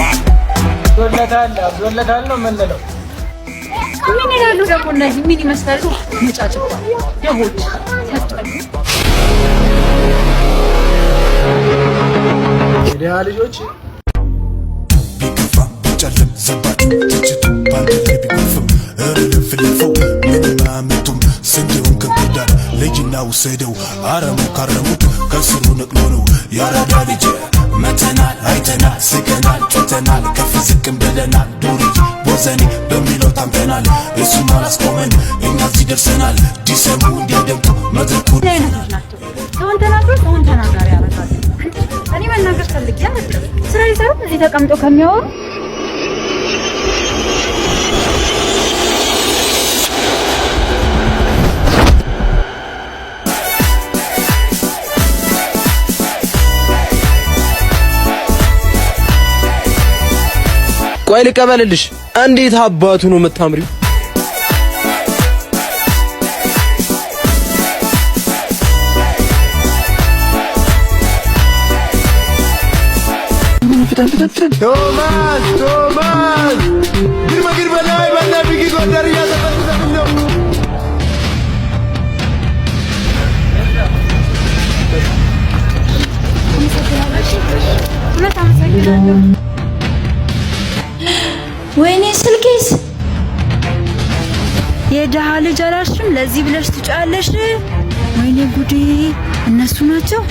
አብዶለታል፣ አብዶለታል ነው የምንለው። ምን ይላሉ ደግሞ እነዚህ? ምን ይመስላሉ? ነጫጭባ ደሆች ሲያስጠሉ። የድሃ ልጆች። ቢከፋም ቢጨልም ዘባጩ ትችቱ ባንድ ላይ ቢጎርፍም እርልፍልፈው ምንም አያመጡም። ስንዴውን ከእንክርዳድ ለይና ውሰደው፣ አረሙ ካረሙት ከስሩ ነቅሎ ነው። ያራዳ ልጅ መተናል፣ አይተናል፣ ስቀናል፣ ጮተናል፣ ከፍ ዝቅም ብለናል። ዱርዬ ቦዘኔ በሚለው ታምተናል፣ እሱም አላስቆመን፣ እኛ እዚህ ደርሰናል። እንዲሰሙ እንዲያደምጡ መድረኩ ምን አይነቶች ናቸው? ሰውን ተናግሮ ሰውን ተናጋሪ ያደርጋሉ። እኔ መናገር ፈልጌ አይደለም። ስራ ይሰሩ እዚህ ተቀምጦ ከሚያወሩ። ቆይ ልቀበልልሽ። እንዴት አባቱ ነው የምታምሪው? ቶማስ ቶማስ ግርማ ግርማ ላይ ባና ቢጊ ጎንደር እያዘፈን ነው። እውነት አመሰግናለሁ። ወይኔ ስልኬስ! የድሃ ልጅ አላልሽም? ለዚህ ብለሽ ትጫለሽ? ወይኔ ጉዴ! እነሱ ናቸው።